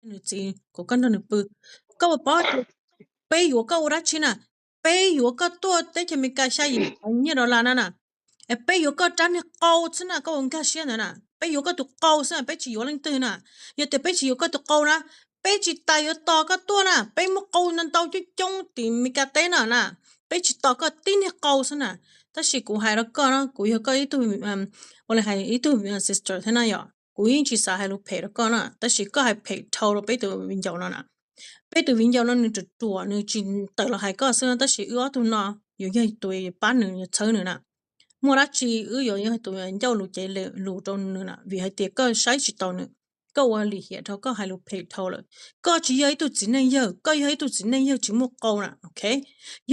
nws txiv kom koj nrog nws pw. Koj puas paub tias peb yuav koj ua dab tsi na? Peb yuav koj tuaj teb chaws Amelikas xya yim nyiaj dollar na na. Es peb yuav koj rab niag qau xwb na, koj ua nkag siab ntawd na. Peb yuav koj tus qau xwb na, peb tsis yuav leej twg na. Yog tias peb tsis yuav koj tus qau na, peb tsis tas yuav tos koj tuaj na. Peb muaj qau ntau ntau coob coob tim Amelikas teb na na. Peb tsis tos koj tib niag qau xwb na. Tab sis kuv hais rau koj na, kuv yog koj ib tug, ua li hais ib tug sister thiab na yom, kuv yeej tsis xav hais lus phem rau koj na, tab sis koj hais phem dhau rau peb tus viv ncaus no na. Peb tus viv ncaus no nws ruam ruam, nws tsis tawm los hais koj xwb, tab sis wb ob tug no yuav yog tus pab nws, yuav txhawb nws na. Muaj dab tsi wb yuav yog tus ncauj lus cev lus rau nws na, vim hais tias koj saib tsis taus nws, koj ua lim hiam dhau, koj hais lus phem dhau lawm. Koj tsis yog ib tug txiv neej yawg, koj yog ib tug txiv neej yawg tsis muaj qau na, ok?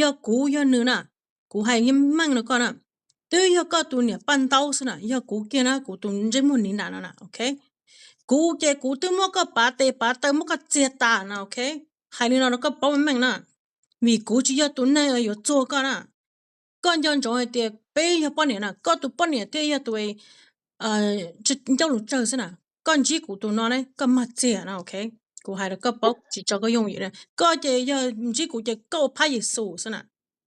Yog kuv yog nws na, kuv hais meej rau koj na, twb yog koj tus niam paj ntaub xwb na, yog kuv kiag na, kuv tus ntsej muag niv nram no na, ok? Kuv ces kuv twb muab koj pav tes pav taw, muab koj txiag tas na, ok? Hais li no rau koj paub meej meej na, vim kuv tsis yog tus neeg yuav txuag koj na. Koj nco ntsoov hais tias peb yog poj niam na, koj tus poj niam thiaj yog tus ncauj lus tsawg xwb na. Koj ntsib kuv tus no ne, koj mag txiag na, ok? Kuv hais rau koj paub, tsis tso koj yooj yim na. Koj ces yog ntsib kuv ces koj ua phab Yexus xwb na,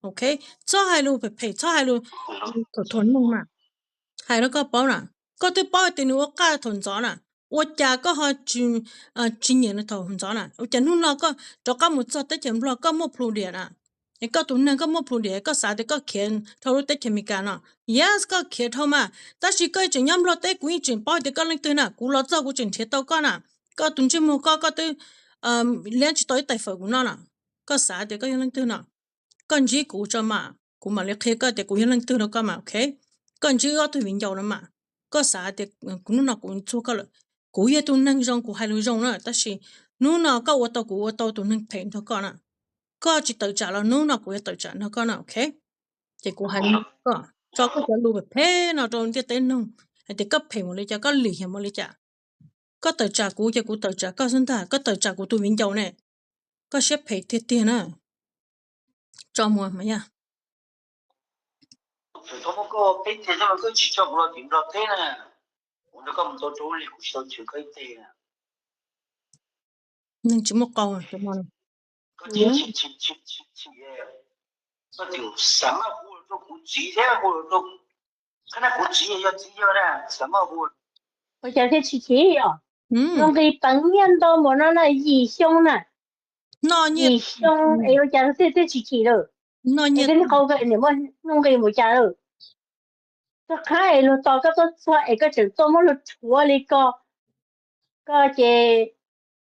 ok? Txhob hais lus phem phem, txhob hais lus thuam thuam neeg na. Hais rau koj paub na, koj twb paub hais tias nws ua qaj thaum ntxov na, ua cas koj ho tsis nyiam nws thaum ntxov na? Ua cas hnub no koj rov qab mus txog teb chaws Nplog koj muaj plhu diam na? Es koj tus neeg koj muaj plhu diam, koj xav tias koj khiav dhau lub teb chaws Amelikas no? Yes, koj khiav dhau mas, tab sis koj tseem nyob Nplog teb, kuv yeej tseem paub tias koj leej twg na. Kuv los txog kuv tseem nrhiav tau koj na. Koj tus ntsej muag koj, koj twb liab tsis tau ib tais fawm kuv noj na. Koj xav tias koj yog leej twg no? Koj ntsib kuv tso mas, kuv mam li qhia koj tias kuv yog leej twg rau koj mas, ok? Koj ntsib wb ob tug viv ncaus no mas, koj xav tias kuv hnub no kuv txuag koj lawm. Kuv yog tus neeg zoo, kuv hais lus zoo na, tab sis hnub no koj ua tau kuv ua tau tus neeg phem nrog koj na. Koj tsis tawm tsam los hnub no kuv yuav tawm tsam nrog koj na, ok? Ces kuv hais koj, tso koj cov lus phem phem no rau ntiaj teb noog hais tias koj phem mus li cas, koj lim hiam mus li cas. Koj tawm tsam kuv ces kuv tawm tsam koj xwb ntag, koj tawm tsam kuv tus viv ncaus ne. Koj siab phem tiag tiag na. Tso mus mas yog. Neeg tsis muaj qau. Ua cas thiaj tsis chim os? Nuj nqis peev nyiaj ntau npaum no na, yim xyoo na. Yim xyoo es ua cas thiaj thiaj tsis chim lawm? Es koj niag qau koj niam muaj nuj nqis npaum cas lawm? Koj qhab es luag tos koj tuaj txog es koj tseem tuaj muab luag rhuav li ko. Koj ces